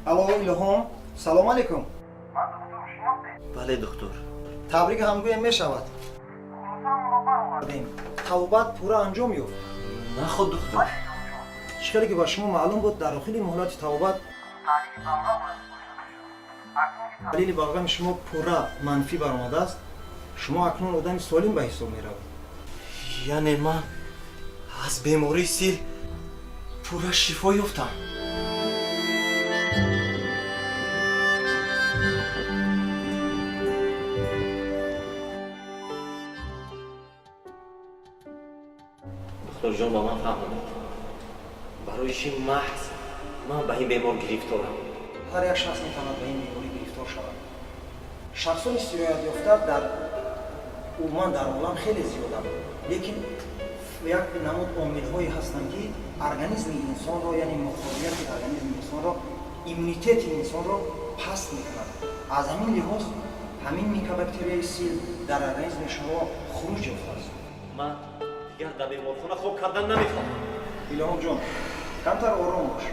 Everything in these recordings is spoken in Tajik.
Алло, Илҳом, салом алейкум. Бале, духтур. Табрик ҳамгӯем мешавад. Табобат пурра анҷом ёфт. Наход, духтур. Чӣ хеле ки ба шумо маълум буд, дар охири муҳлати табобат таҳлили балғами шумо пурра манфӣ баромадааст. Шумо акнун одами солим ба ҳисоб меравед. Яъне ман аз бемории сил пурра шифо ёфтам? Духтурҷон, ба ман фаҳмонед, барои чӣ маҳз ман ба ин бемор гирифторам? Ҳар як шахс метавонад ба ин беморӣ гирифтор шавад. Шахсони сироятёфта дар умуман дар олам хеле зиёданд, лекин як намуд омилҳое ҳастанд, ки организми инсонро, яъне муқобилияти организми инсонро, иммунитети инсонро паст мекунад. Аз ҳамин лиҳоз ҳамин микобактерияи сил дар организми шумо хуруҷ ёфтааст. Ман дигар дар беморхона хоб кардан намехоҳам. Илҳомҷон, камтар ором бош.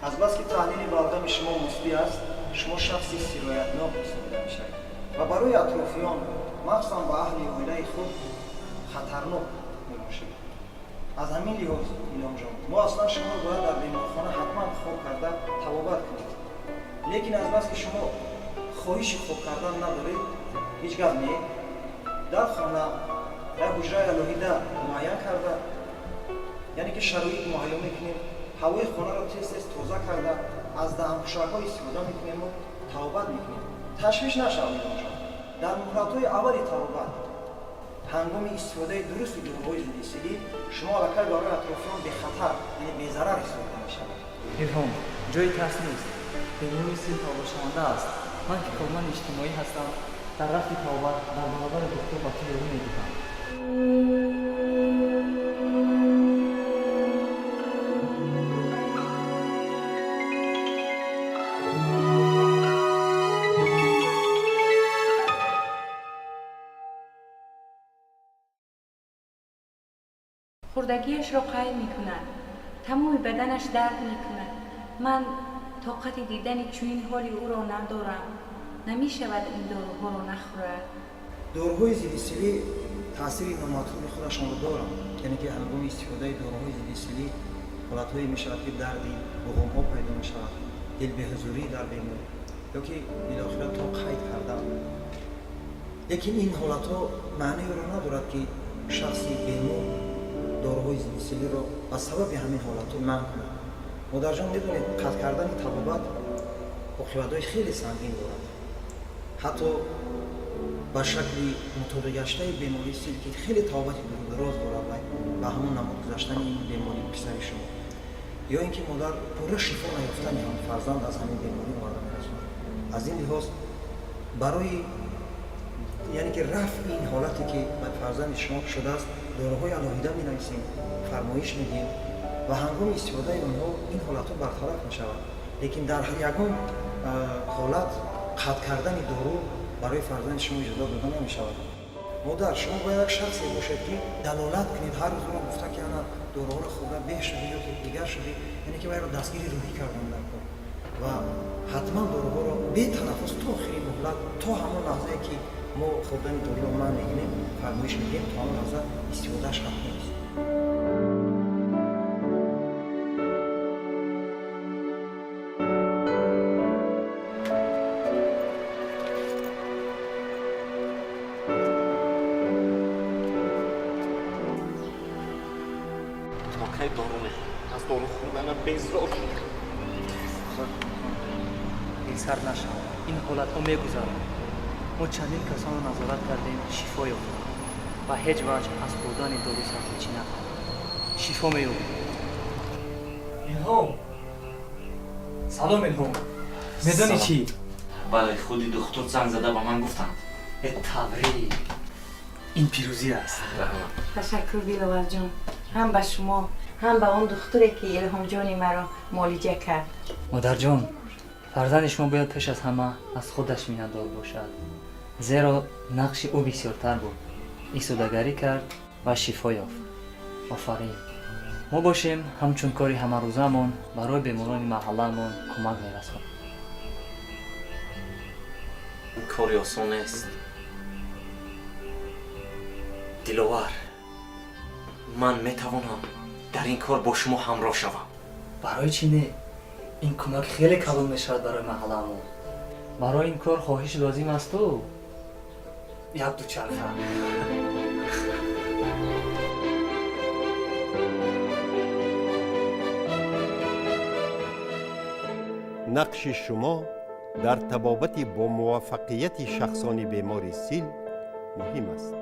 Азбаски таҳлили балғами шумо мусбӣ аст, шумо шахси сироятнок ҳисобида мешавед ва барои атрофиён, махсусан ба аҳли оилаи худ, хатарнок мебошед. Аз ҳамин лиҳоз, Илҳомҷон, мо аслан шуморо бояд дар беморхона ҳатман хоб карда табобат кунед, лекин азбаски шумо хоҳиши хоб кардан надоред, ҳеҷ гап не, дар хона як ҳуҷраи алоҳида муайян карда, яъне ки шароит муҳайё мекунем, ҳавои хонаро тез тез тоза карда, аз даҳанпӯшакҳо истифода мекунему табобат мекунем. Ташвиш нашав, Илҳомҷон. Дар муҳлатҳои аввали табобат, ҳангоми истифодаи дурусти доруҳои зиддисилӣ, шумо аллакай барои атрофиён бехатар, яъне безарар ҳисобида мешавад. Илҳом, ҷои тарс нест. Бемории сил табобатшаванда аст. Ман ки корманди иҷтимоӣ ҳастам, дар рафти табобат дар баробари духтур ба ту ёрӣ медиҳам. Хурдагиашро қайд мекунад, тамоми баданаш дард мекунад. Ман тоқати дидани чунин ҳоли ӯро надорам. Намешавад ин доруҳоро нахӯрад. Доруҳои зиддисилӣ таъсири номатлуби худашонро доранд, яъне ки ҳангоми истифодаи доруҳои зиддисилӣ ҳолатҳое мешавад, ки дарди буғумҳо пайдо мешавад, дилбеҳузурӣ дар бемор ё ки билохира то қайд кардан. Лекин ин ҳолатҳо маънеро надорад, ки шахси бемор доруҳои зиддисилиро ба сабаби ҳамин ҳолатҳо манъ кунад. Модарҷон, медонед, қатъ кардани табобат оқибатҳои хеле сангин дорад, ҳатто ба шакли мутобиқгаштаи бемории сил, ки хеле табобати дурудуроз дорад, ба ҳамон намуд гузаштани ин бемории писари шумо ё ин ки, модар, пурра шифо наёфтани ҳам фарзанд аз ҳамин беморӣ оварда мерасонад. Аз ин лиҳоз барои, яъне ки, рафъи ин ҳолате, ки ба фарзанди шумо шудааст, доруҳои алоҳида менависем, фармоиш медиҳем ва ҳангоми истифодаи онҳо ин ҳолатҳо бартараф мешавад. Лекин дар ягон ҳолат қатъ кардани дору барои фарзанди шумо иҷоза дода намешавад. Модар, шумо бояд як шахсе бошед, ки далолат кунед, ҳар рӯз ӯро гуфта, ки ана доруҳоро хӯрда беҳ шудӣ ё ки дигар шудӣ, яъне ки вайро дастгири рӯҳӣ кардан дар кор ва ҳатман доруҳоро бетанаффус то охири муҳлат, то ҳамон лаҳзае, ки мо хӯрдани доруро манъ мекунем, фармоиш медиҳем, то ҳамон лаҳза истифодааш ҳатмӣ аст. То кай дору мехӯрам? Аз дору хӯрданам безор шудам. Дилсард нашав, ин ҳолатҳо мегузаранд. Мо чандин касонро назорат кардем, шифо ёфтанд ва ҳеҷ ваҷҳ аз хӯрдани дору сарпечӣ накарданд. Шифо меёбӣ. Илҳом, салом, Илҳом. Медонӣ чӣ? Бале, худи духтур занг зада ба ман гуфтанд. Э, табрик, ин пирӯзӣ аст. Раҳмат. Ташаккур, Диловарҷон, ҳам ба шумо, ҳам ба он духтуре, ки Илҳомҷони маро муолиҷа кард. Модарҷон, фарзанди шумо бояд пеш аз ҳама аз худаш миннатдор бошад, зеро нақши ӯ бисёртар буд. Истодагарӣ кард ва шифо ёфт. Офарин. Мо бошем, ҳамчун кори ҳамарӯзаамон барои беморони маҳаллаамон кӯмак мерасонем. Ин кори осон нест, Диловар. Ман метавонам дар ин кор бо шумо ҳамроҳ шавам. Барои чӣ не? Ин кӯмак хеле калон мешавад барои маҳаллаамон. Барои ин кор хоҳиш лозим асту як дучарха. Нақши шумо дар табобати бомуваффақияти шахсони бемори сил муҳим аст.